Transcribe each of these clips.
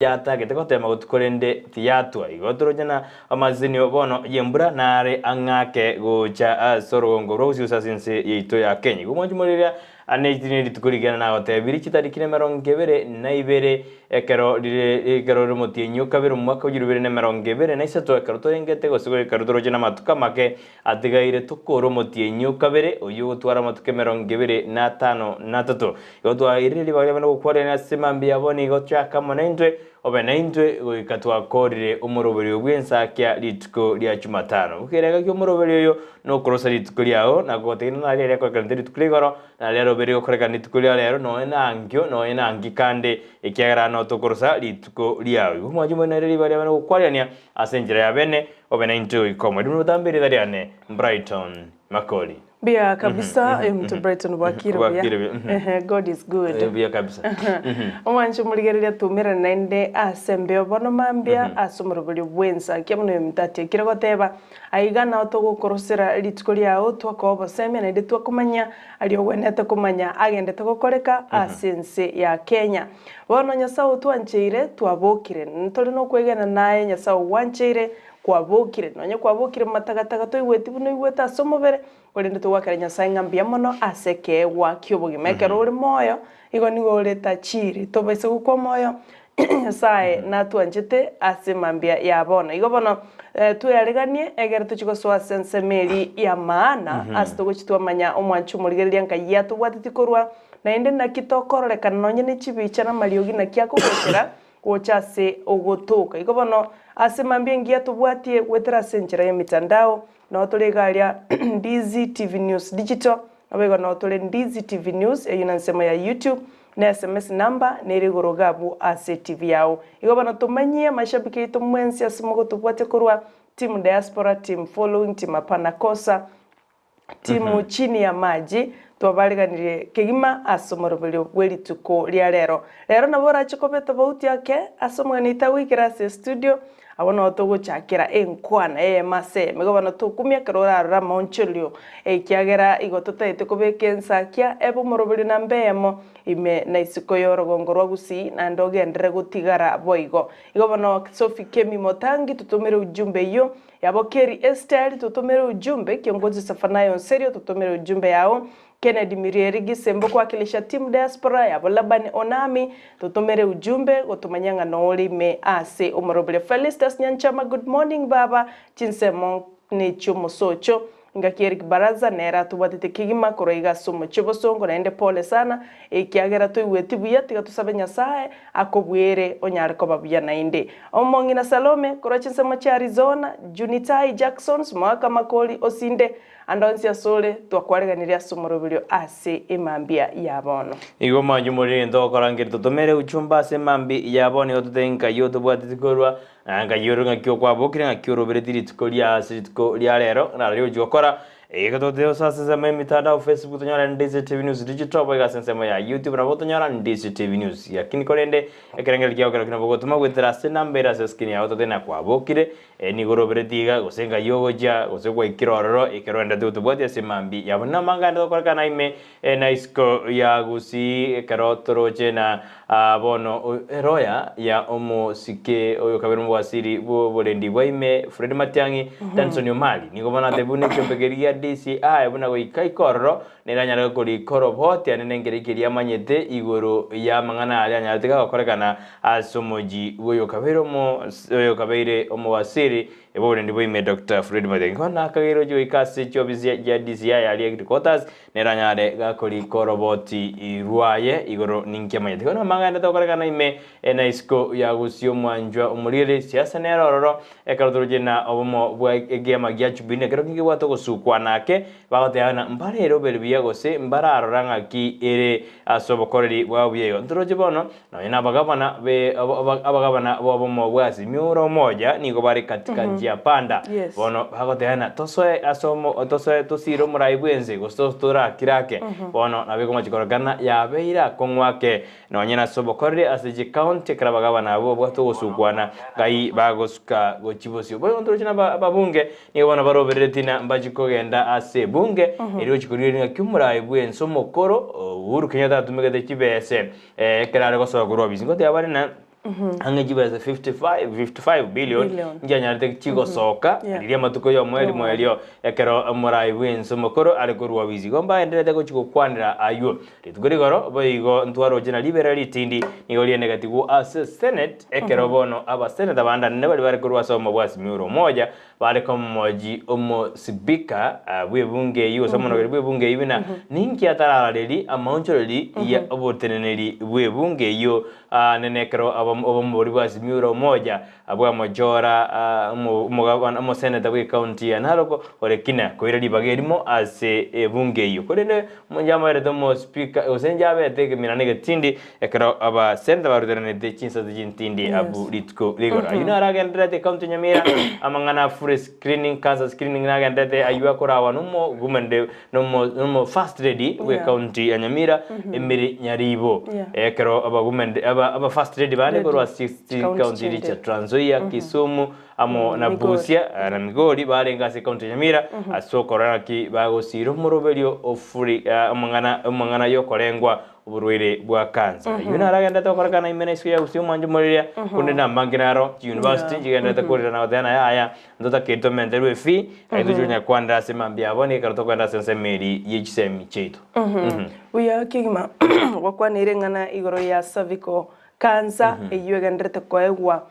Yatagete gotema gotwa korende tiyatwa. Igo toroche na amasesenio bono y'embura nare ang'ake gocha ase orogongo rwa gusii gose ase ense yaito ya Kenya. Igo mwanche morigereria ane eri ne rituko rigena nagotebirie chitariki na emerongo ebere na ibere ekero rire ekero rire omotienyi o kabere omwaka o chirubere na emerongo ebere na isato ekero torengete gose ekero toroche na amatuko amake atigaire tokore omotienyi o kabere oyio ogotwara amatuko emerongo ebere na atano na atato. Igo twairire ribaga riabana gokwarerania ase mambia abo nigo chaka amo naintwe, obe naintwe goika twakoorire omoroberio bw'ensakia rituko ria Chumatano. Ekerengo ki'omoroberio oyo nokorosa rituko riao, na gotegerera naria riakorekanete rituko ria igoro, na riaroberio gokorekana rituko ria rero, nonya nankio, nonya nanki kande, ekiagera no tokorosa rituko riao. Igo mwanche moinaire ribaga riabana gokwarerania ase enchera ya bene, obe naintwe goika omoerio. Buna botambe erieta riane, Brighton Makori. Mbuya kabisa oyo omonto Brighton bwakire buya. Bwakire buya, mhm. Ehe, God is good. Eh, buya kabisa. Omwanche omorigereria tumerane naende ase embeo bono mambia ase omoroberio bwensa nkia buna oyo omonto atiekire goteba aiga nao togokorosera rituko riao twakoa obosemia naende twakomanyia aria ogwenerete komanya agendete gokoreka ase ense ya Kenya. Bono Nyasae otwancheire twabokire ntore nokwegena naye Nyasae ogwancheire Kwabokire, nonya kwabokire matagataga toigweti buna oigwete ase omobere, korende togoakera Nyasae ng'a mbuya mono ase ekeegwa ki'obogima. Ekero ore moyo, igo nigo ore tachiri. Tobaisa gokwa moyo, Nyasae natwanchete ase mambia ya bono. Igo bono tweareganie egere tochie gosoa ase ensemo eria ya maana, ase togochia twamanya omwancho omorigereria nkai atobwatetie korwa, naende naki tokororekana nonya ne chibicha na amariogi naki akogochera, gocha ase ogotoka. Igo bono, ase mambia engiya tobwatie goetera ase enchera y'emitandao, nao tore iga aria Ndizi TV News Digital, naboigo nao tore Ndizi TV News, eyio na ensemo ya YouTube, na SMS number nere igoro iga abwo ase TV yao. Igo bono tomanyie amashabiki aito mwensi ase mogotobwatia korwa Team Diaspora, Team Following, Team Hapana Kosa, Timu chini ya maji, twabareganirie kegima ase omoroberio bwe rituko ria rero. Rero nabo orache koba etobauti ake ase omogeni oitagoikera ase estudio, abwo nao togochakera enkwana eyemo ase eyemo. Igo bono tokumia ekero orarore amaonchorerio, ekiagera igo totaete kobeka ensakia ebe omoroberio namba eyemo ime na isiko y'orogongo rwa Gusii naende ogenderere gotigara boigo. Igo bono Sophie Kemi Motangi totomere ujumbe eyio Yabo Keri Esteri, totomere ujumbe, Kiongozi Sefaniah Onserio, totomere ujumbe yao, Kennedy Mirieri Gisembo kowakilisha team diaspora, yabo Labani Onami, totomere ujumbe, gotomanya ng'a nore ime ase omoroberio. Felistus Nyanchama, good morning baba, chinsemo nechiomosocho. Engaki Eric Baraza nere atobwatete kegima korwa iga ase omochie bosongo naende pole sana ekiagera toigweti buya tiga tosabe Nyasae akobwere onyare koba buya naende. Omong'ina Salome korwa chinsemo chia Arizona, Junitai Jacksons, Moaka Makori Osinde ande onsi asore twakwareganirie ase omoroberio ase emambia ya bono. Igo mwanche more egento okorangeria totomere uchumba ase emambi ya bono igo totebe nkai otobwateti korwa Na nkayia ng'aki okwabokire, ng'aki orobereti rituko ria ase rituko ria rero, nararia gochia gokora. Igo totebe ase ase ensemo y'emitandao Facebook tonyore Ndisi TV News Digital, boigo ase ensemo ya YouTube nabo otonyora Ndisi TV News. Lakini korende ekerengererio kiao kero nabo ogotoma goetera ase enamba ere ase escreen yao totebe ng'a kwabokire, nigo orobereti iga, gose nkai ogochia, gose gwaikire ororo ekero oenderete gotobwatia ase mambia yabo. Namang'ana ande tokorekana ime na isiko ya Gusii ekero toroche na bono eroya ya omosike oyo kabere omobwasiri bw'oborendi bwa ime Fred Matiang'i, Danson Omari nigo bono atebire buna ekiombe keria gia DCI buna goika ika ororo nere anyare korika oroboti ande nenkera keria amanyete igoro y'amang'ana aria anyarete gagokorekana ase omochi bw'oyo kabeire oyo kabeire omobasiri bw'oborendi bwa ime Doctor Fred Matiang'i. Bono akageire gochia goika ase chiofisi chia DCI aria headquarters Neranyare gakorika oroboti rwaye igoro ninki amanyete. Igo namang'ana tokorekana ime na isiko ya gusii omwanchwa omoriri siasa nere ororo ekero toroche na obomo bwa ekiama gia Jubilee ekero kebwate ogosukwa nake bagoteba ng'a mbare eroberi buya gose mbararora ng'aki ere ase obokoreri bwabo buya igo. Ntoroche bono nonya na abagabana be abagabana b'obomo bwa Azimio la Umoja nigo bare katika njia panda. Yes. Bono bagoteba ng'a tosoe ase omo tosoe tosire omorai bw'ense gose tos torakire ake. Bono nabo ekomochia kororekana yabeire akong'u ake nonye nase obokoreri ase chicounty ekero abagabana abwo babwate ogosukwana ngai bagosuka gochia bosio. Boigo ntoroche na aba ababunge Nigo bono barobereretie na mbachie kogenda ase ebunge, erio gochia korigereria ng'aki omoraai bw'ense omokoro, Uhuru Kenyatta atumegete chibese ekero are gosoa korwa ofisi. Ngoteba bare na. Ang'e chibesa 55, 55 billion Billion. nchianyarete chigosoka Yeah. riria amatuko ya omweri mwerio ekero omorai bw'ense omokoro are korwa obisi. Igo mbaenderete gochia gokwanera aywo. Rituko rigoro boigo ntwaroche na ribera ritindi nigo rianegetigwe ase Senate ekero bono abaseneta bandanene baria bare korwa ase obomo bwa Azimio la Umoja bare komomoji omosibika bw'ebunge eyio gose omonogeri bw'ebunge eyio buna ninki atararareri amaonchoreri ya oboteneneri bw'ebunge eyio nene ekero obomo boria bwa Azimio la Umoja bwamochora omogabana omoseneta bw'ecounty ya Narok ore kina koira ribaga erimo ase ebunge eyio. Korende njamoerete omospeaker gose njabete ekeminana egetindi ekero abaseneta baruteranete chinsase chintindi abwo rituko rigoro. Ayio naro agendererete ecounty ya Nyamira amang'ana a free screening, cancer screening nagendererete ayio akorawa nomo women nomo nomo first lady bwe county ya Nyamira Emily Nyaribo. Ekero aba women aba aba first lady bande korwa ase Chikaunti chikaunti chinde. chia Trans Nzoia, Kisumu amo na Migori. Busia na Migori barenge ase ekaunti ya Nyamira ase okorora ng'aki bagosiira omoroberio o free amang'ana amang'ana yokorengwa oborwaire bwa cancer. Ayio naro agenderete gokorekana ime na isiko ya Gusii omwancho moreria konde nambange naro chiuniversity chigenderete korera na goteba naye yaya ntotakeire tomenterwe efee aye tochi konya kwanera ase mambia abo nigo ekero tokoenda ase ensemo eria ye chisemi chiaito. Buya kegima gwakwaneire eng'ana igoro ya cervical Cancer eyio egenderete koegwa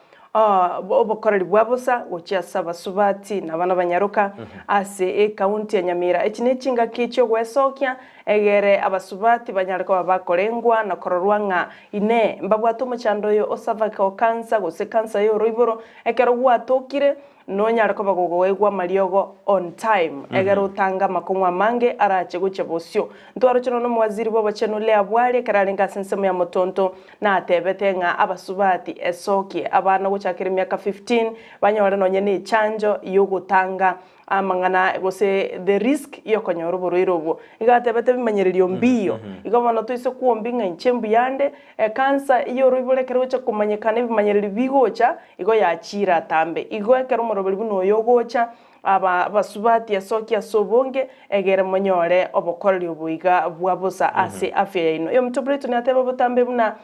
obokoreri bwa bosa gochia ase abasubati na abana banyaroka ase ecounty ya Nyamira. Echi ne chingaki chi'ogwesokia egere abasubati banyare koba bakorengwa na kororwa ng'a inee mbabwate omochando oyo o cervical cancer gose cancer y'oroiboro ekero gwatokire Nonyare koba gogoegwa amariogo on time, egere otange amakong'u amange arache gochia bosio. Ntwaroche nonya omowaziri bw'obochenu Leah Bwari ekero arenge ase ensemo ya Motonto natebete ng'a abasubati esokie abana gochakera emiaka 15 banyore nonye nechanjo yogotanga amang'ana gose the risk yokonyora oborwaire obwo. Igo atebete ebimanyererio mbiyo. Igo bono toise kwombia ng'a inche mbuyande Ekansa y'oroiboro ekero egocha komanyekana ebimanyererio bigocha, igo yachiire atambe. Igo ekero omoroberi buna oyo ogocha, aba abasubati esokia ase obonge, egere monyore obokoreri obo iga bwa bosa ase afya yaino. Oyominto Briton ateba botambe buna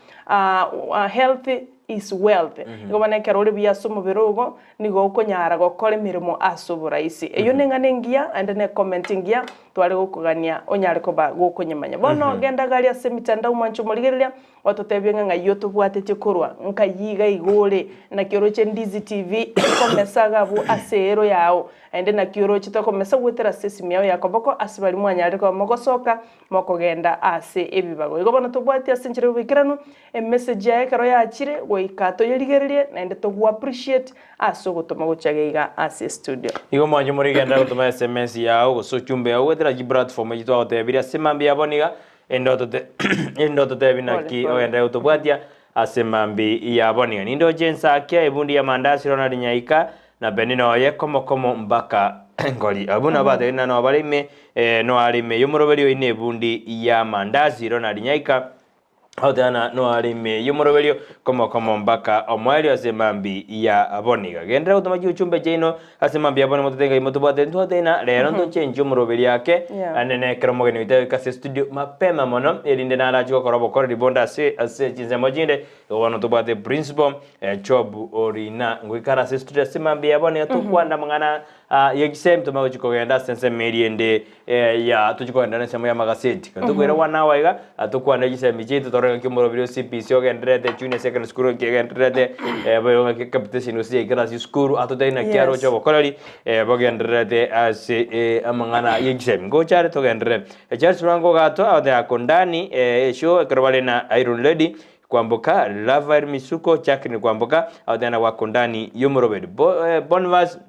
health is wealth. Igo bono ekero ore buya ase omobere ogo, nigo okonyara gokora emeremo ase oboraisi. Eyio neng'ana engiya, naende ne comment engiya, Tware gokogania onyare koba gokonyemanya. Bono genda gari ase emitandao mwanche omorigereria, ototebie ng'a ng'ai otobwatetie korwa, nkai iga iga ore, naki oroche Ndizi TV ekomesa iga abwo ase eero yao, naende naki oroche tokomesa goetera ase esimi yao ya koboko ase baria mwanyarire koba mogosoka mokogenda ase ebibago. Igo bono tobwatie ase enchera y'oboikeranu emessage yaye ekero yachire goika toyerigererie naende togo appreciate ase ogotoma gochia geiga ase estudio. Igo mwanche morigenderere gotoma sms yao gose ochumbe yao goetera chiplatform echi twagotebirie ase mambia yabo niga ende otote ende ototebi Pole naki pole. ogenderere gotobwatia ase mambi yabo niga. Nindoche ensakia ebundi ya mandasi Ronald Nyaika na Penina oye komo komo mpaka ngori. Abwo nabo batebire ng'a nobare ime noare ime y'omoroberi oino ebundi ya mandasi Ronald Nyaika Otana noare ime y'omoroberio komo-komo mpaka omoerio ase emambi ya boniga. Genderera gotoma chiuchumbe chiaino ase emambi ya bono mototebe ng'a imotobwate ntwate ng'a rero ntochenchie omoroberio ake Yeah. naende nekero omogeni oito agoika ase estudio mapema mono erinde narache gokora obokoreri bonde ase ase chinsemo chinde. Igo bono tobwate principal Job Orina ngoikara ase estudio ase emambi ya bono iga tokwana amang'ana Ye chisemi tomanye gochia kogenda ase ensemo eria ende ya tochie kogenda nensemo y'amagaseti. Ekero tokoira one hour iga, tokwane chisemi chiaito torore ng'aki omorobiri o CBC ogendererete, junior secondary school ng'aki egendererete, boigo ng'aki capitation gose yaikire ase esukuru, atotebie naki Yes. aroche obokoreri bogendererete ase amang'ana ye chisemi. Ngocha are togenderere. Charles Lwanga Ogato agoteba Kondani eshow ekero bare na Iron Lady, Kwamboka, Rafael Misuko, Jacqueline Kwamboka, agoteba na Gwakondani y'omoroberi. Bo Bonvas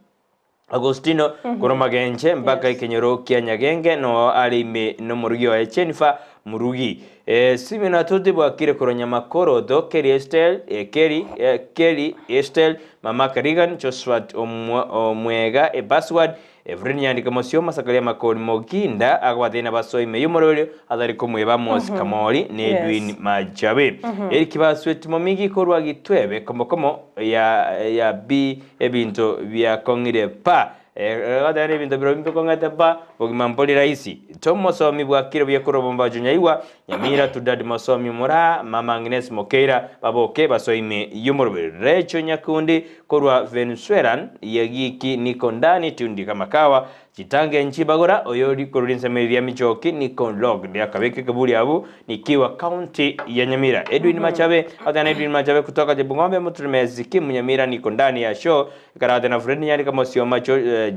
Agostino korwa Magenche mpaka Yes. ekenyoro kia Nyagenge noo are ime nomorugi oye Jennifer Murugi. Eh, Simeon Atuti bwakire korwa Nyamakoroto, Kelly Estel, eh, Kelly, eh, Kelly Estel, Mama Karigan, Josphat Omwa- Omwega, Ebasward, Evelyn Nyandike Mosio, Masakaria Makori Moginda, agobatebia nabasoe ime y'omoroberio atari komweba Amos Kamori na Edwin Yes. Machabe. Eric Basweti Momigi korwa Gitwebe komokomo ya ya B ebinto biakong'ire pa. Egoteba ebinto biro mbikong'ete pa, bogima mbori rahisi. Tomosomi bwakire buya korwa Bombacho Nyaigwa, Nyamira Tudad Mosomi Moraa, Mama Agnes Mokeira, baboke basoe ime y'omoroberi. Recho Nyakundi korwa Venezuelan, Yegiki Niko Ndani Tundi kama kawa, Chitange nchibagora, oyori korwa rinsemo eri ria Michoki Niko Log ndiakabeka ekeburi abwo Nikiwa county ya Nyamira. Edwin Machabe, Otena Edwin Machabe kutoka Chebung'ombe Muturumesi Kim Nyamira Niko Ndani ya show Ekarate na Fred Nyarika Mosioma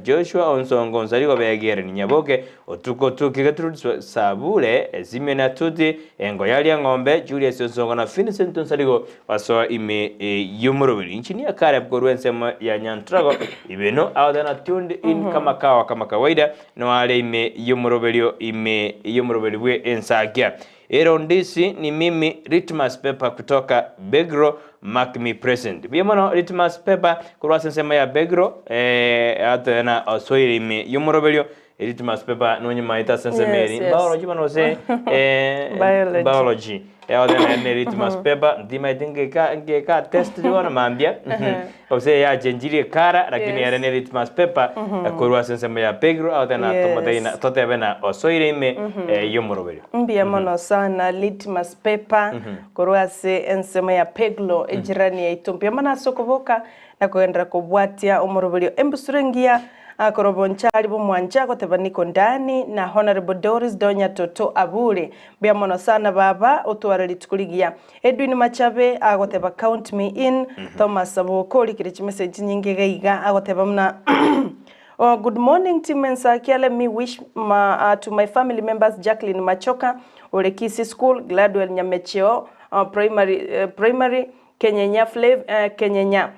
Joshua Onsongo Onsarigo Begere Nyaboke Otuko Tuki Gertrude Sabure Simeon Atuti Engo Yaria Ng'ombe Julius Onsongo na Vincent Onsarigo basoa ime y'omoroberi. Engineer Caleb korwa ensemo ya Nyantrago Ibeno agoteba tuned in kama kawa kama kawaida noare ime y'omoroberio ime y'omoroberi bwe ensakia. Erondisi ni mimi Litmus Paper kutoka Begro mark me present. Buya mono Litmus Paper korwa ase ensemo ya Begro atena osoire ime y'omoroberio Litmus Paper nonyimaete ase ensemo eri. Biology bono gose Biology. biology. Otena ne Litmus Paper ntimaeti ngeka ngeka test bono mambia. Gose yachenjirie ekara lakini ere ne litmus paper korwa ase ensemo ya Pegro agoteba na totebe na osoire ime y'omoroberio. Mbuya mono sana litmus paper korwa ase ensemo ya Peglo ejirani yaito. Mbuya mono ase okoboka na kogenderera kobwatia omoroberio. Embusuro engiya korwa Bonchari bomwancha goteba niko ndani na Honorable Doris Donya Toto Abure. Mbuya mono sana baba otware rituko rigiya. Edwin Machabe agoteba count me in. Thomas Aboko orikire chimessage chinyinge iga iga agoteba buna Oh, good morning team Ensakia. Let me wish ma, to my family members Jacqueline Machoka, ore Kisii School, Gladwell Nyamecheo Primary, Primary, Kenyenya Flav, Kenyenya.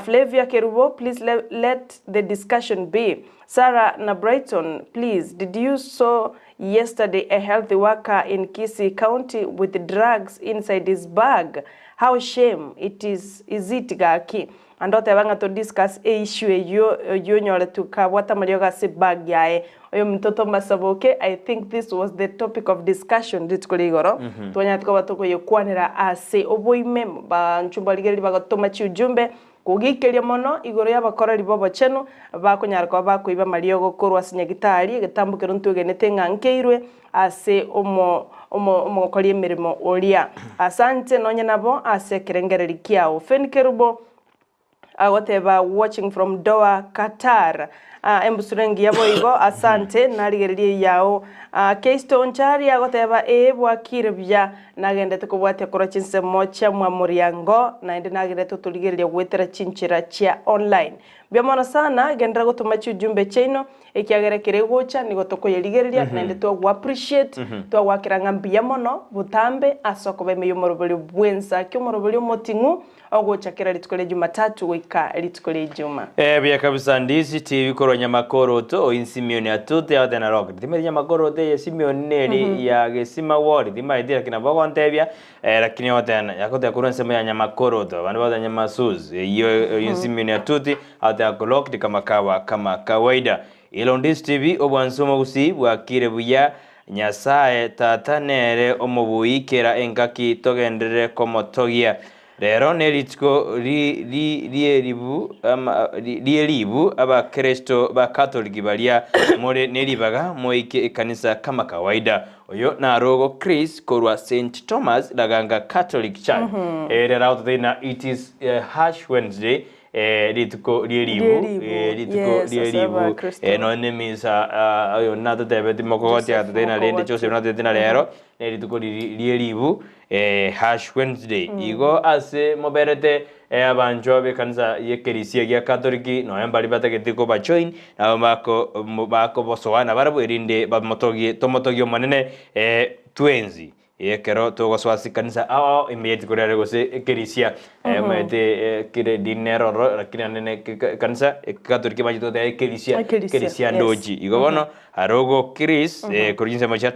Flavia Kerubo, please let the discussion be. Sarah na Brighton, please, did you saw yesterday a healthy worker in Kisii County with drugs inside his bag? How shame it is, is it gaki? Ande oteba ng'a to discuss e issue eyio oyio onyoretwe kabwate amariogo ase ebag yaye. Oyominto Thomas Saboke, I think this was the topic of discussion rituko ria igoro, twanyarete koba tokoyekwanera ase oboime, banchwa mbarigereria bagotoma chiujumbe, Kogikeria mono igoro y'abakoreri b'obochenu bakonyara koba bakoiba amariogo korwa ase nyagitari, egetambo keria ntwegenete ng'a nkeirwe ase omo omo omokori emeremo oria. Asante nonye nabo ase ekerengereri kiao. Fen Kerubo agoteba watching from Doha, Qatar. Ah, embusuro engiya boigo, asante, narigereria eyao. Ah, Keisto Onchari agoteba ee bwakire buya, nagendete kobwatia korwa chinsemo chia Mwamoriango, naende nagendete otorigereria goetera chinchera chia online. Mbuya mono sana, genderera gotoma chiujumbe chiaino, ekiagera ekero egocha nigo tokoyerigereria naende twago appreciate, twagoakera ng'a mbuya mono botambe ase okoba ime y'omoroberio bw'ensa ki omoroberio omoting'u Ogocha kera rituko ria Jumatatu goika rituko ria Ijuma. Buya kabisa ndisi TV korwa Nyamakoroto oin Simeon atute aote na rock timanyeti Nyamakoroto eye Simeon neri ya Gesima ward timanyeti lakini nabo ogontebia lakini ote na yakoteba korwa ensemo ya Nyamakoroto abande bagoteba Nyamasus eyio oin Simeon atuti aote ako locked kama kawa kama kawaida Ilo ndisi TV obwansu omogusii bwakire buya Nyasae Tata nere omobui kera engaki togenderere komotogia. Rero nerituko ri'eribu Abakristo ba Katoliki baria more neribaga moike ekanisa kama kawaida. Oyo narogo Chris korwa St Thomas Laganga Catholic Church. Ere ragototebia ng'a it is Ash Wednesday, rituko ri'eribu, rituko ri'eribu, nonya nemisa oyo natotebeti mokogoti agatotebia ng'a rende Joseph natotebeti ng'a rero nerituko ri'eribu. Ash Wednesday. Igo ase moberete abanchwa b'ekanisa y'ekerisia gia Katoliki nonya mbaria batagete kobajoin nabo bako bakobosoa nabarabwo erinde bamotogie tomotogie Omonene twensi ekero togosoa ase ekanisa ao ao ime y'rituko riare gose ekerisia omanyete kera edini nere ororo lakini naende ne ekanisa ekatoliki bachete goteba ekerisia ekerisia ndochi. Igo bono Arogo Chris korwa chinsemo chia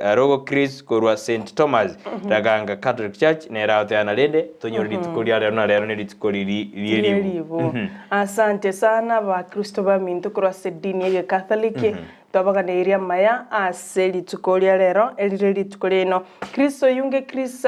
Arogo Chris korwa St Thomas Raganga Catholic Church nere agoteana rende tonyore rituko ria rero na rero ne rituko riri ri'eribu. Ri'eribu. Asante sana abakristo baminto korwa ase edini y'Egekatholiki, twabaganeirie amaya ase rituko ria rero, erire rituko riaino. Chris Oyunge Chris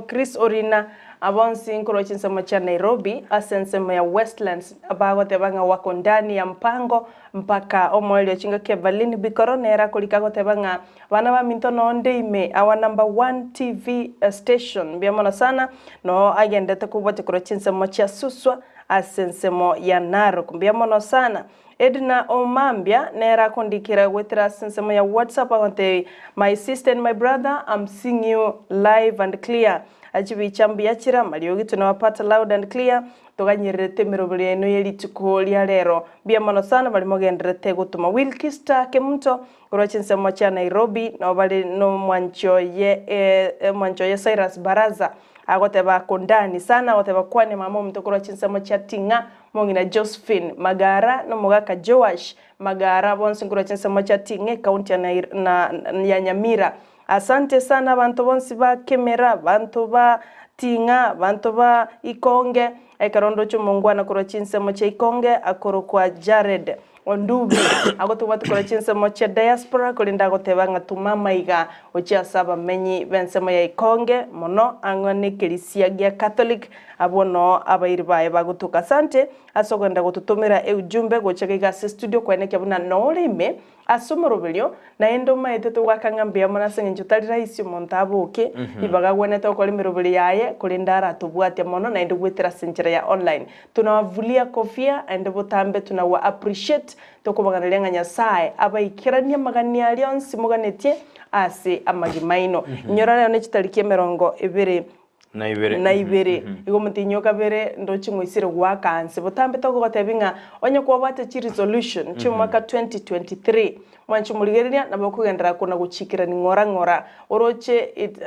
Chris Orina. Abonsi nkorwa chinsemo chia Nairobi ase ensemo ya Westlands bagoteba ng'a wako ndani ya mpango mpaka omoerio chingaki Evelyn Bikoro nere akorika agoteba ng'a bana baminto noo nde ime our number one TV station mbuya mono sana noo agendete kobwatia korwa chinsemo chia Suswa ase ensemo ya Narok mbuya mono sana Edna Omambia nere akondikera goetera ase ensemo ya WhatsApp agontebia My sister and my brother I'm seeing you live and clear Chibicha mbuya chire amariogi tunawapata loud and clear Toganyererete emeroberi yaino ye rituko ria rero. Mbuya mono sana baria mogendererete gotoma. Wilkister Kemunto korwa chinsemo chia Nairobi nabo bare nomwanchi oye omwanchi oye Cyrus Baraza agoteba ako ndani sana agoteba kwania mama ominto korwa chinsemo chia Ting'a mong'ina Josephine Magara nomogaka Joash Magara bonsi nkorwa chinsemo chia Ting'a ecounty ya na ya Nyamira. Asante sana abanto bonsi ba Kemera, abanto ba Ting'a, abanto ba Ikonge, ekero ndoche omongwana korwa chinsemo chia Ikonge akorokwa Jared Ondubi, agotobwati korwa chinsemo chia Diaspora, korende agoteba ng'a toma amaiga gochia ase abamenyi b'ensemo ya Ikonge, mono ang'e nekerisia gia Catholic, abwo noo abairi baye bagotoka. Asante ase ogenda gototomera eujumbe gocha gaiga ase estudio koenekia buna nore ime Ase omoroberio, naende omaete togoaka ng'a mbuya mono ase engencho tari rahisi omonto aboke, ribaga agwenerete gokora emeroberio yaye, korende aratobwatia mono naende goetera ase enchera ya online. Tunawavulia kofia naende botambe tunawa appreciate tokobaganeria ng'a Nyasae abaikeranie amagani aria onsi moganetie ase amagima aino. Inyora rero nechitariki emerongo ebere Na ibere. na ibere. Igo omotienyi o kabere ndoche ng'oisire goaka nse. Botambe togogotebia ng'a onye kwabwate chiresolution chi'omwaka 2023, mwanche omorigereria nabo okogenderera kona gochikerani ng'ora ng'ora. Oroche it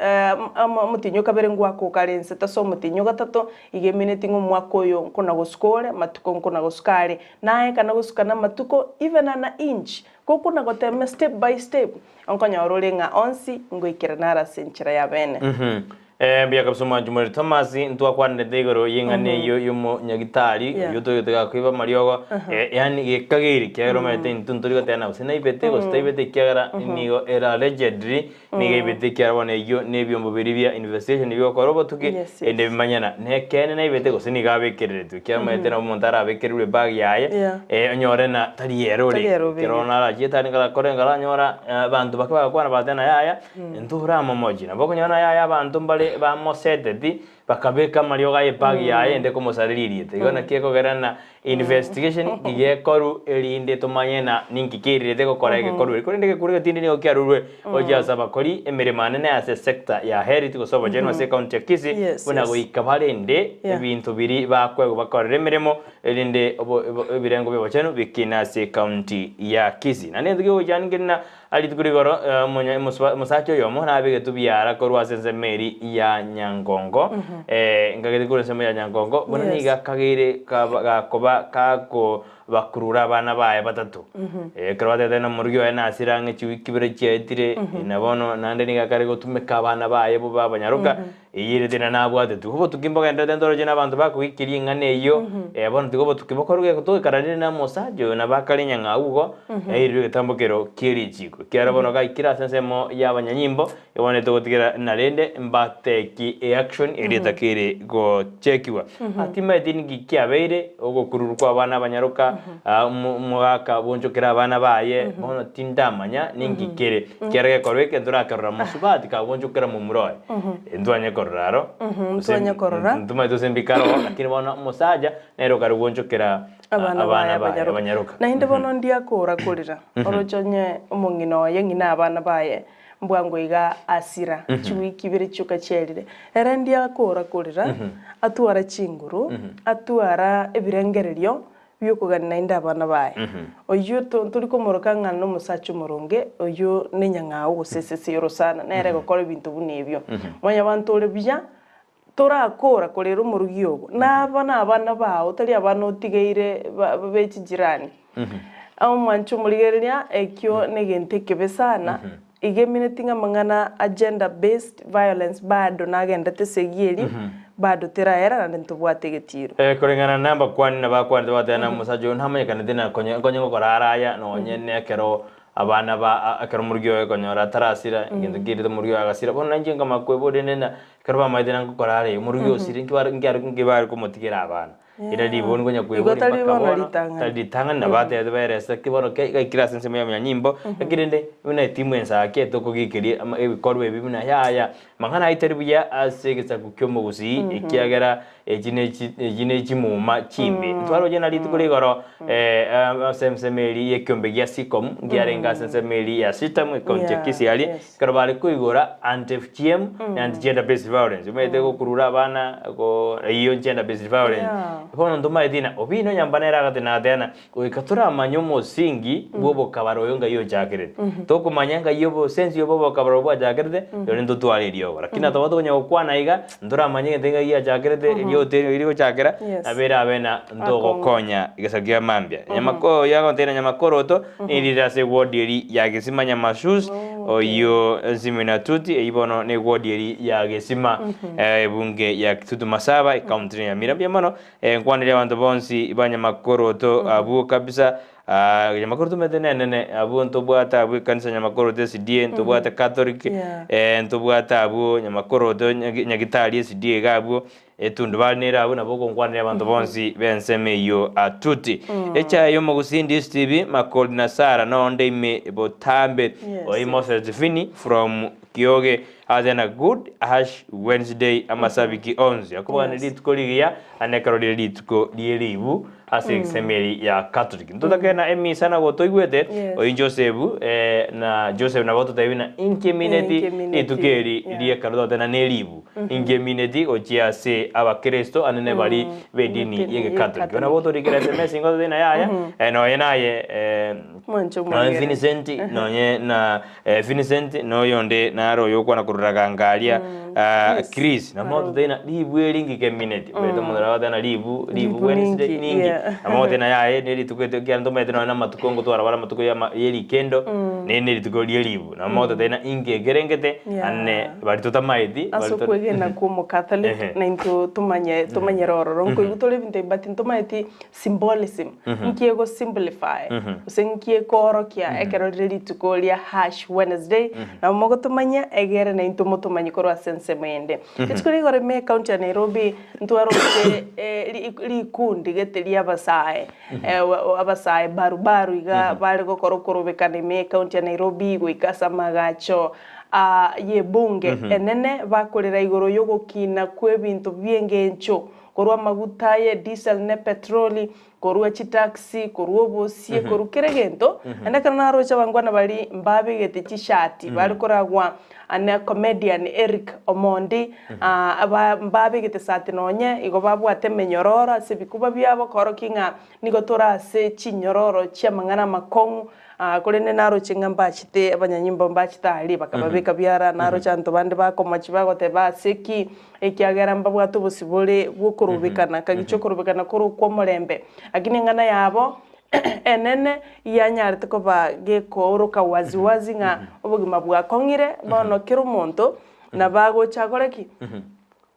omotienyi o kabere ngoaka okare nse tase omotienyi o gatato, iga emineti ng'a omwaka oyo nkona gosuka ore, amatuko nkona gosuka are. Naye ekana gosuka namatuko even an inch, gokona gotema step by step, onkonyora ore ng'a onsi ngoikerana are ase enchera ya bene. Mbuya kabisa omwanchi Mweri Thomas, ntwakwanete igoro y'eng'ana eyio y'omonyagitari Yeah. oyio toigete gakoiba amariogo, yaani gekageire ekiagera omanyete intwe ntori goteba na gose naibete gose taibete ekiagera nigo ere allegedly nigo aibete ekiagera bono eyio na ebiombo biria bia investigation bigokora obotuki Yes, yes. erinde bimanyana nekeene naibete gose nigo abekereretwe ekiagera omanyete nabo omonto arabekererwe ebag yaye Yeah. onyore na tari ere Tari ere orenge obegete. ekero bono arachiete aria ngarakore ngaranyora abanto bake bagakwana bagateba na yaya Ntoramomochie. Nabo okonyora yaya abanto mbare bamoseteti, bakabeka amariogo aye ebag yaye ende komosareria erieta. Igo naki ekogera na investigation iga ekorwa erinde tomanye na ninki kerirete gokora egekorwa eri. Korende egekuro egetindi nigo kiarurwe gochia ase abakori emeremo anene ase sector ya health gose obochenu ase ecounty ya Kisii, Yes, buna yes. goika barende Yeah. ebinto biria bakoegwa bakorere emeremo erinde obo obo ebirengo bia obochenu bikine ase ecounty ya Kisii. Naende egento kegochia nkeri na Ase rituko rigoro omosacha oyomo nabegete obiara korwa ase ensemo eria ya Nyangongo, nkagete korwa ensemo ya Nyangongo, buna nigo akageire gakoba kakobakurura abana baye batato. Ekero batebete na omorugi oye nasire ang'e chiwiki ibere chiaetire, na bono naende nigo akare gotumeka abana baye bobe abanyaroka, Eyio ere tena nabwatetwe. Obotuki mbogendererete ntoroche na abanto bakogikia ring'ana eyio, bono tiga obotuki bokorwe toikaranie rende na omosacha oyo nabo akare enyang'au igo, airirwe egetambo kero kie richiiko. Ekiagera bono gaikire ase ensemo y'abanyanyimbo, bono togotigera na rende mbateki eaction eria etakeire gochekigwa. Timaeti ninki kiabeire, ogokururwa kwa abana abanyaroka, omogaka bwonchokera abana baye, bono tindamanya ninki kere. Ekiagera gekorwa eke ntorakerora mosubati kagwonchokera momura oye. Ntwanye korora aro, gose ntwanye korora. ntomanyete gose mbikare oo, lakini bono omosacha nere okare gwonchokera Abana baye abana baye abanyaroka. abanyaroka. Naende bono ndiakora korera, oroche onye omong'ina oye ng'ina abana baye mbwango iga asira chiwiki ibere chioka chiarire, ere ndiakora korera, atwara chinguru, atwara ebirengererio bi'okogania naende abana baye. Oyio tori komoroka ng'a nomosacha omoronge, oyio nenyang'au gose esese y'orosana, nere egokora ebinto buna ebio. Mwanyabanto ore buya, torakora korera omorugi ogo, naba nabana bao, tari abana otigeire be chijirani. Omwanche omorigereria, ekio negento ekebe sana, Iga emineti ng'a amang'ana a gender based violence bado nagendete esegi eria, bado teraera naende ntobwate egetiro. Koreng'ana nambakwani nabakwanete bagateba na omosacha oyo namanyekanete na konya nkonye gokora ara aya nonye nekero Abana ba ekero omorugi oye konyora atarasira, egento kiairete omorugi oye agasira, bono nainche nkamanya kweboria rende ng'a ekero bamaete na nkokora are, omorugi osire nki bare nki are nki bare komotigera abana. Ere ribori nkonya Igo kweboria tari mpaka bono bono, ritang'ani. tari ritang'ani nabo batebete baerese ki bono ke gaikire ase ensemo ya omonyanyimbo, naki rende buna etimu ensake tokogiikeria ama ebikorwa ebi buna yaya, mang'ana ayio tari buya ase egesaku kia omogusii ekiagera Echi nechi echi ne chimuma chimbe. Ntwaroche na rituko ria igoro ase ensemo eria y'ekiombe gia Sikomu, nkiarenge ase ensemo eria ya Sitamu, ecounty ya Yeah, Kisii aria, yes. ekero bare koigora anti-FGM na anti-gender based violence. Omanyete gokurura abana go eyio gender based violence. Yeah. Bono ntomaeti ng'a Obino nyomba nere agatena agateba ng'a Goika toramanye omosingi bw'obokabara oyo ngai ochakerete. Tokomanya ngai obosensi obo obokabara obo bwachakerete, rirorio ntotware eriogo. Lakini natoba tokonya gokwana iga, ntoramanye egento ngai giachakerete, erioto erio rigochakera, Yes. nabo erabe na ntogokonya egesaku kia mambia. Nyamako oyo agotebi na nyamakoroto, nirire ase eward eri ya Gesima Nyamashus, oyio Nsimina Tuti, eyio bono ne eward eri ya Gesima, ebunge ya Kitutu Masaba, ecounty ya Nyamira. Mbuya mono. Nkwanere abanto bonsi ba nyamakoroto abwo kabisa, ah, nyamakoroto omanyete nenene, abwo ntobwate abwo ekanisa nyamakoroto SDA, ntobwate Catholic, Yeah. eh, ntobwate abwo nyamakoroto nyagi- nyagitari SDA iga abwo, etundubari nere abwo nabo ogonkwanera abanto bonsi b'ensemo eyio atuti. Echae y'omogusii Steve Makori na Sarah nonde ime botambe, Yes. oyi Moses Fini from Kioge Ase na Good Ash Wednesday amasabiki onsi akobana Yes. rituko rigiya ane ekero rire rituko rie ribu ase esemeri ya Catholic. Ntotake na emisa na gotoigwete Yes. oyi Joseph eh, na Joseph nabo totebi na inki emineti Inki emineti, rituko eri yeah. riekero tote na neribu inki emineti gochia ase abakristo ane ne bari b'edini Edini ye Catholic. ye Nabo otorikere SMS ingo tote na yaya eh, noye naye eh, Mwanche Nonya omorwere. Vincent nonye na eh, Vincent noyonde naro oyokwana korora gangaria ah, Chris. Chris namo totena ribu eri ngike minute mm. omonto agotena ribu ribu Ribu Wednesday ninki, ninki yeah. namo gotena yaye ne rituko eto ekiagera ntomaete nonya na amatuko ngotwara bare amatuko ya ama ye rikendo ne ne rituko rie ribu namo totena inki ekerengete Yeah. ane bari totamaeti Ase bari to- okwegena kwa omocatholic Ehe. na intwe tomanye tomanyere ororo nkoigwa tore ebinto ebi but ntomaeti Symbolism, nki ego simplify gose nki ekoorokia ekero rire rituko ria Ash Wednesday, nabo mogotomanyia egere naintwe motomanyie korwa ase ensemo ende. Rituko ria igoro ime ecounty ya Nairobi ntwaroche rikundi gete ria abasae abasae barubaru iga bare gokora okorobekana ime ecounty ya Nairobi goika ase amagacho y'ebunge enene bakorera igoro y'ogokina kw'ebinto bi'engencho Korwa amaguta aye diesel ne petroli, korwa chitaxi, korwa obosie, korwa kera egento, naende ekero naroche abangwana baria mbabegete chishati bare koragwa na comedian Eric Omondi aba mbabegete sati nonye, igo babwate emenyororo ase ebikuba biabo koorokia ng'a nigo tore ase chinyororo chi'amang'ana amakong'u Korende naroche ng'a mbachete abanyanyimbo mbachete aria, bakababeka biara, naroche abanto bande bakomochia bagoteba, Ase ki? Ekiagera mbabwate obosibore bw'okorobekana, kagicha okorobekana kore okw'omorembe. Lakini eng'ana yabo enene yanyarete koba gekooroka wazi wazi ng'a obogima bwakong'ire, bono kera omonto nabo agocha akore ki?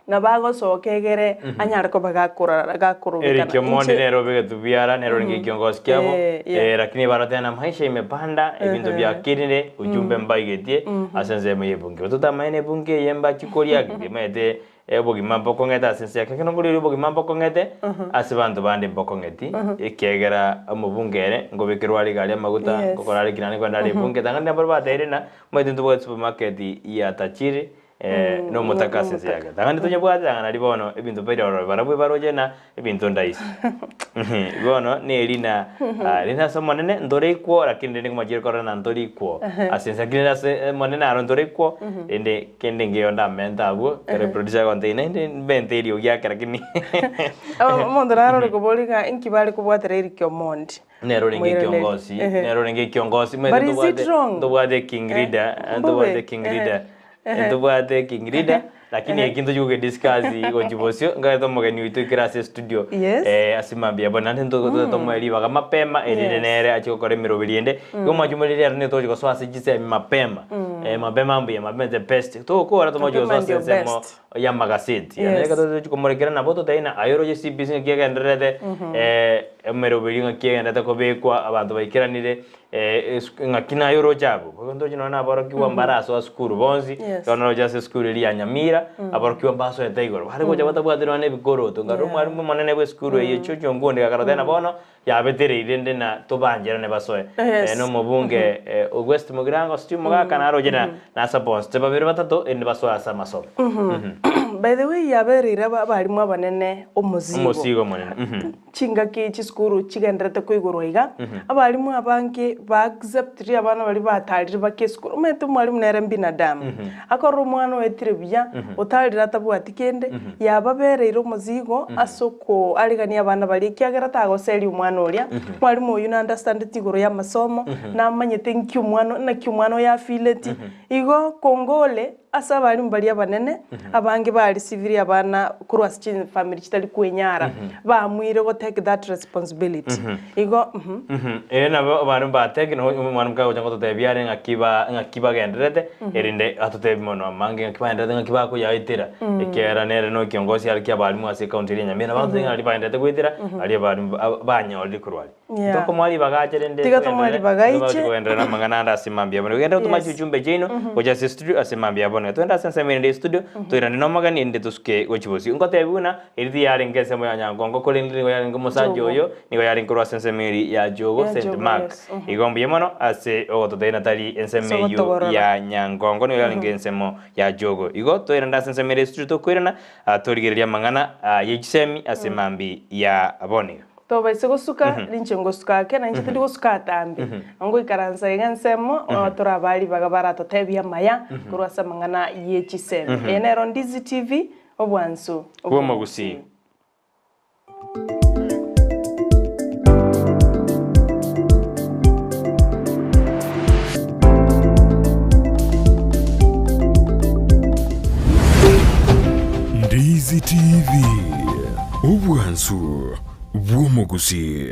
Nabo agosoka egere anyare koba gakorara gakorobekana. Eric Omondi Inche nere obegetwe biara nere orenge ekiongozi kiabo Eh, yeah. eh, lakini barotena na maisha imepanda ebinto biakinire ujumbe mbaigetie ase ensemo ya ebunge totamaene ebunge eye mbachia koria emaete obogima mbokong'ete ase ense yake ekero nkorire obogima mbokong'ete ase banto bande mbokong'eti ekiagera omobunge ere ngobekerwa are egari amaguta Yes. ngokora are ki naende nkorenda are ebunge tang'ani nabare bateire ng'a omanyete ntobwate supermarket ya Tajiri nomotaka ase ense yake. Tang'ani tonyebwate tang'ana riria bono ebinto mbire ororo barabwo baroche na ebinto ndaisi. Bono neri na rende ase Omonene ntore ikwo lakini rende nkomachire korora na ntore ikwo ase ense lakini rende ase Omonene aro ntore ikwo rende kende ngeyo ndamente abwo ekero eproducer agontebia naende mbente eriogi ake lakini Omonto naro ore koboria ng'a inki bare kobwatera Eric Omondi. Nere orenge Moiraneri. ekiongosi, Ehe. nere orenge ekiongosi, But omanyete is it ntobwate wrong? ntobwate king Eh, leader, mbobe. ntobwate king Ehe. leader, Ehe. ntobwate king leader, lakini eki ntochi kogediscuss gochia bosio, nkareta omogeni oito ekero ase estudio, Yes. eh, ase mambia bono, naende nto tote tomoe ribaga mapema, erinde Yes. nere achie gokora emeroberi ende, igo omwachumba riria ere nigo togochia gosoa ase chisemi mapema. Mapema mbuya, mapema the best. Togokora tomoche Mapema gosoa ase ndio ensemo best. y'amagaseti. Yes. Naende ekero togochi komorekera nabo totebie ng'a aye oroche CBC ng'aki egendererete, emeroberi ng'aki egendererete kobekwa, abanto baikeranire, ng'aki naye oroche abwo. Bono ntoche nonye na aborokigwa mbarasoa sukuru bonsi, Yes. ekero noroche ase esukuru eria ya Nyamira, aborokigwa mbasoete igoro. Bare gocha batabwati nonye na ebikoroto, nkarora Yeah. omwalimu omonene bwa esukuru eyio George Ongundi gakarotebia ng'a bono, Yabetereire inde na tobancherane basoe. Yes. Na omobunge o West Mugirango Steve Mogaka naroche na nasaponsete babere batato erinde basoe ase amasomo. By the way yabereire abarimu abanene omozigo. Omosigo omonene. Mhm. Chingaki chisukuru chigenderete koigorwa iga, abarimu abange ba acceptiri abana baria batarire bake esukuru. Omanyete omwarimu nere mbinadamu. Akorora omwana oetire buya, otarire atabwati kende, yababereire omozigo ase okoarigania abana baria, ekiagera tagoseria omwana oria. Mwalimu oyio na understandeti igoro y'amasomo, namanyete nki omwana naki omwana oyo afeeleti. Igo kongole ase abalimu baria abanene, abange barisivirie abana korwa ase chifamiri chitari kwenyara, baamuire go take that responsibility. Igo mhm. Ere nabo abalimu bateke na omwalimu kagocha gototebia are ng'aki ba ng'aki bagendererete, erinde atotebie mono amange ng'aki bagendererete ng'aki bakoyaetera, ekiagera nere no ekiongosi are kia abalimu ase ecounty eria ya Nyamira, bagototebia ng'a aria bagendererete goetera, aria abalimu ba banyorire korwa aria. Yeah. Tokomoa ribaga ache rende Tiga tomoe togenderere, ribaga nigo aiche. bagochi kogenderera na amang'ana ande ase mambia bono. Genda gotoma Yes. chichumbe chiaino gocha ase estudio ase mambia bono. Togende ase ensemo erinde estudio, toirane na omogeni erinde tosuke gochia bosio. Ngotebi buna, eri tiyarenge ensemo ya Nyankongo korende nigo yarenge omosacha Jogo. oyo, nigo yarenge korwa ase ensemo eria ya Jogo Ya St. Jogo, Mark. yes. Mhm. Igo mbuya mono ase ogototebia na tari ensemo Ase eyio ogotogorora. ya Nyankongo, nigo yarenge ensemo ya Jogo. Igo toirande ase ensemo ere estudio tokoirana, torigererie amang'ana ye chisemi ase mambia ya bono iga. Tobaise gosuka, ninche ngosuka ake, na inche tindi gosuka atambe. Ngoikaransa iga ensemo, torabaa ribaga baratotebie amaya korwa ase amang'ana ye chisemi. Eye nero Ndizi TV, obwansu Bw'omogusii. Ndizi TV, obwansu bw'omogusii.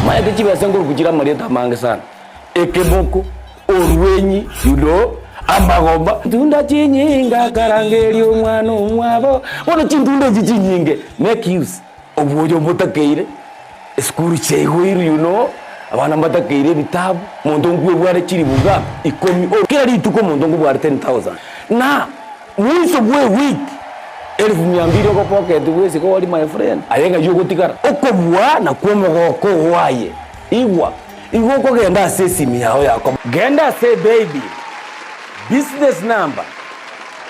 Maete chibesa nkoruku chire amarieta amange sana, ekeboko, orwenyi, you know, amagomba, ntunda chinyinge akarangeria omwana omwabo, bono chintunda echi chinyinge make use obwoyo obotakeire, esukuru chiaigoirwe you know, abana mbatakeire ebitabu, monto nkwebware chiribu ngapi? Ikomi, kera rituko omonto nkobware 10,000 na. Mwiso bw'ewiki elifu mia mbili ogopocket bw'esiko ori my friend, aye ng'ai ogotigara? Okobua nakwo omogoko oo aye. Igwa, igo okogenda ase esimi yao ya koba. Genda ase ebaby business number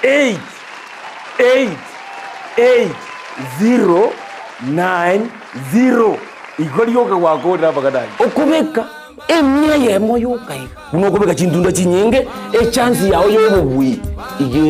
8888090 igo rioka gwakorire amang'ana ayio. Okobeka emia eyemo yoka iga, buna okobeka chintunda chinyinge, echance yao y'obobui iga.